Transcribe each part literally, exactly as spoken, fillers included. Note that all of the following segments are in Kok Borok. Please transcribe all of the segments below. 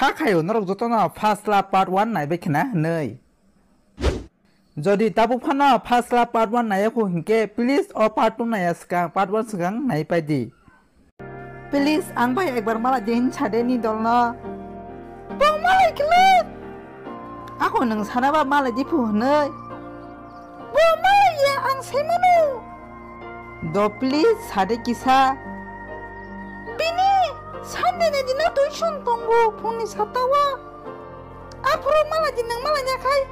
Akhayo norok jotono first love part one naibai khna hwnwi. Jodi tabuk phano first love part one naiya kho hinkhe, please o part two naiya swkang, part one swkang naipai di. Please, ang bai ekbar malai di hin sade ni dolno. Bo malai khlai. Ako nwng sana ba malai di phu hwnwi. Bo malai ya ang sai mano. Do please sade kisa. Bini Sunday ni dino tuition tongo phungni satawa. Aphuru malai di nwng malai ya khai.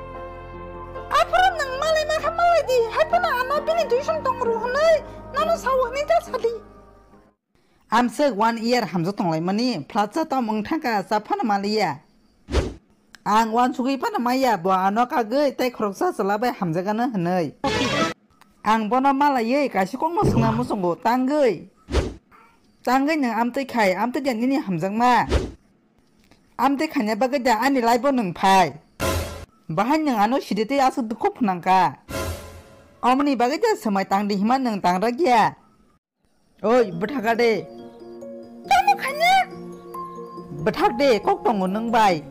Aphuru nwng malai ma kha malai di. Hai phano ano bini tuition tong ru hwnwi nono sao hwnwi ta sadi. Amswk one year hamjak tonglaimani, phlasa tom wng thangkha, cha phano maliya. Ang uansugwi phano maya, bo ano kagwi tei khoroksa chwla bai hamjakgano hwnwi. Ang bono malaiwi kaisa kokno swngna muchungo, tangwi. Tangwi nwng amtwi khai, amtwi de nini hamjakma. Amtwi khaina bagwi da ani life-o nwng phai. Bahai nwng ano sidi tei aswk dukhu phwnangkha. Omoni bagwi da swmai tangdi hima nwng tangra giya. Oi, bwthaka de. Tamo khanya? Bwthak de, kok tongo nwng bai.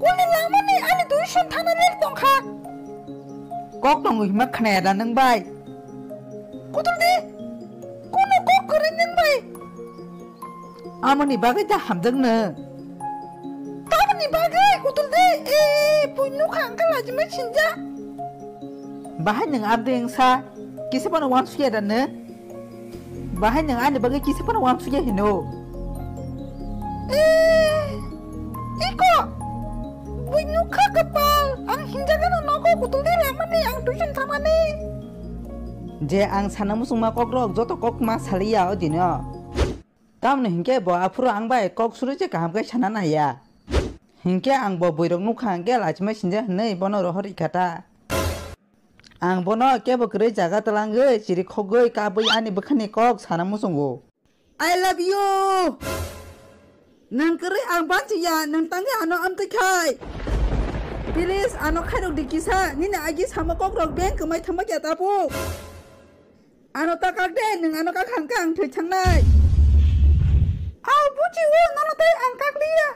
Kuni lamani ani tuition thana ler tongkha. Kok tongo hima khnaya da nwng bai. Kutul de. Kuno kok kwrwi nwng bai. Amoni bagwi ta hamjak nwng. Tamoni bagwi kutul de. E, e, pui nukha angka lajima sinja. Bahai nwng abdi wngsa. Kisa phano uansukya da nwng? Bahai nwng ani bagwi kisa phano uansukya hino? Eh, iko, bui nukha kwpal, ang hinjagano nogo kutul de lamani, ang tuition thamani. Je ang sana muchungma kokrok joto kok ma saliya o dino. Tamoni hinkhe bo aphuru ang bai kok suri je kaham khe sana naiya. Hinkhe ang bo buirok nukha hinkhe lachima sinja hinwi bono rohor ikha ta. Ang bono kebo kwrwi jaga twlangwi chirikhogwi kabwi ani bwkhani kok sana muchungo. I love you! Nwng kwrwi ang banchiya, nwng tangwi ano amtwi khai. Please, ano khairok di kisa, nini agi samo kokrok beng kwmai thangma kya tabuk. Ano ta kak de, nwng ano kak hangka ang thwi thangnai. Au, buchi o, nono tei ang kak liya.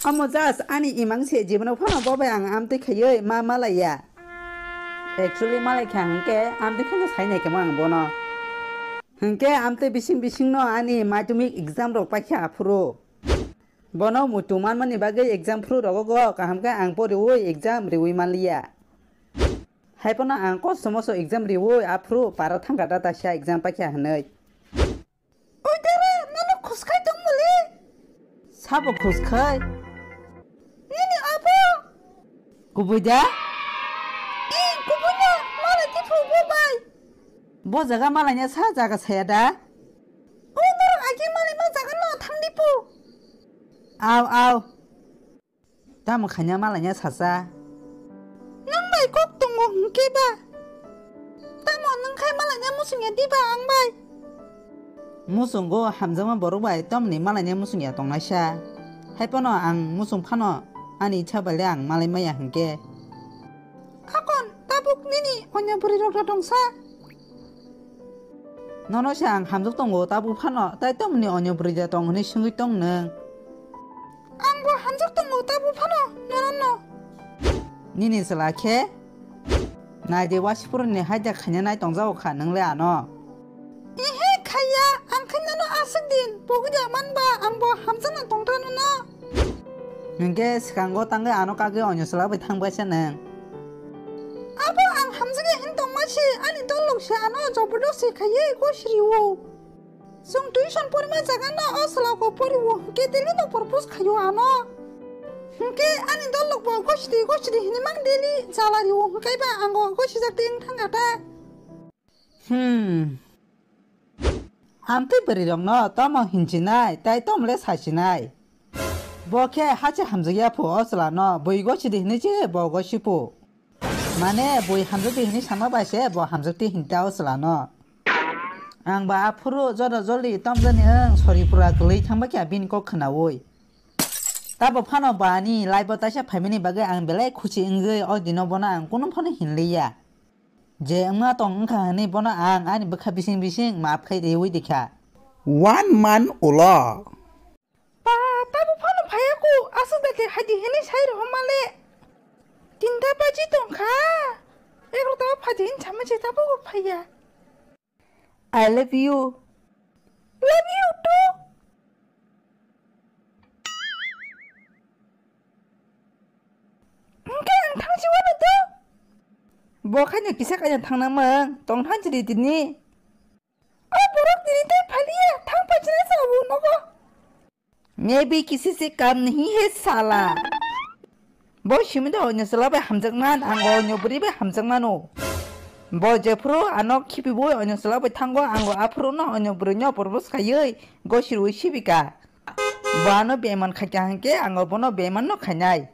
Omo just ani imang se, jibonok phano bo bai ang amtwi khaiwi ma malaiya. Actually malai kha hwnkhe amtwi kheno sai nai kamo ang bono. Hwnkhe amtwi bising bisingno ani madhyamik exam rok paikha aphuru. Bono muitu manmani bagwi exam phuru rogo go kaham khe ang poriwi exam riwi manliya. Haiphano ang kosto moso exam riwi aphuru para thangkha da taisa exam paikha hwnwi. Oi dara, nono khuskai tongmoli? Sabo khuskai? Nini abo? Kubui da? Ee, kubui no, malai tiphu bo bai. Bo jaga malai nya sa jaga saya da? O norok agi malai ma jaga no thang dipu. Au, au. Tamo khaina malainya sacha? Nwng bai kok tongo hwnkhe ba? Tamo nwng khai malainya muchungya diba ang bai? Muchungo hamjakma borok bai tamni malainya muchungya tongnaisa. Haiphano ang muchung phano ani icha baile ang malai maya hwnkhe. Akon tabuk nini onyo bwrwi rok da tongsa? Nono se ang hamjak tongo tabuk phano, tai tamni onyo bwrwi da tong hwnwi swngwi tong nwng? Ang bo hamjak tongo tabuk phano, nono no. Nini chwla khe? Nai de, wasipuruni haida khaina nai tongjago kha nwng le ano. Ehe, khaiya, ang khe nono aswk din pogwi ya man ba, ang bo hamjakna tongtra nono. Hwnkhe swkango tangwi ano kagwi onyo chwla bai thang baisa nwng? Abo ang hamjakya hin tongma se, ani dolok se ano jobordosti khaiwi gosiriwo. Chwng tuition porima jaga no o chwla ko poriwo, hwnkhe daily no propose khaio ano. Hwnkhe ani dolok bo gosiri gosiri hinwi mang daily jala riwo, hwnkhe ba ang o gosijak tei wng thang kha ta. Hmm. Amtwi bwrwi rokno tamo hinchinai, tai tamo le sachinai. Bo khe hache hamjakya phu o chwla no, bui gosidi hinwi se bo gosipu. Mane bui hamjakdi hinwi sama bai se bo hamjakdi hinta o chwla no. Ang ba aphuru joda joli tomjani wng sori pura kwlwi thangba khe bini kok khnaui. Tabo phano bani life o taisa phaimani bagwi ang belai khusi wngwi o dino bono ang kunu phano hinliya. Je wngma tong wngkha hwnwi bono ang ani bwkha bising bising maap khai riui dikha. One month ulo. Ba, tabuk phano Aswk da khe haidi hwnwi sai rw male. Tinta baji tong kha. Egarota o phaidi hwn sama se tabuk phaiya. I love you. Love you too. Hwnkhe ang thangsi wano do. Bo khaino kisa kanya thangna mang tong thangsi di tini. O borok tini tei phaliya thang phaisina sa bo nogo. Maybe kisi se kam nahi hai sala. Bo simi do onyo chwla bai hamjakman, ang bo onyo bwrwi bai hamjakmano. Bo jephuru ano khipibo onyo chwla bai thango, ang bo aphuru no onyo bwrwi no propose khaiwi gosirwi sibika. Bo ano beman khaikha hwnkhe ang bo bono beman no khainai.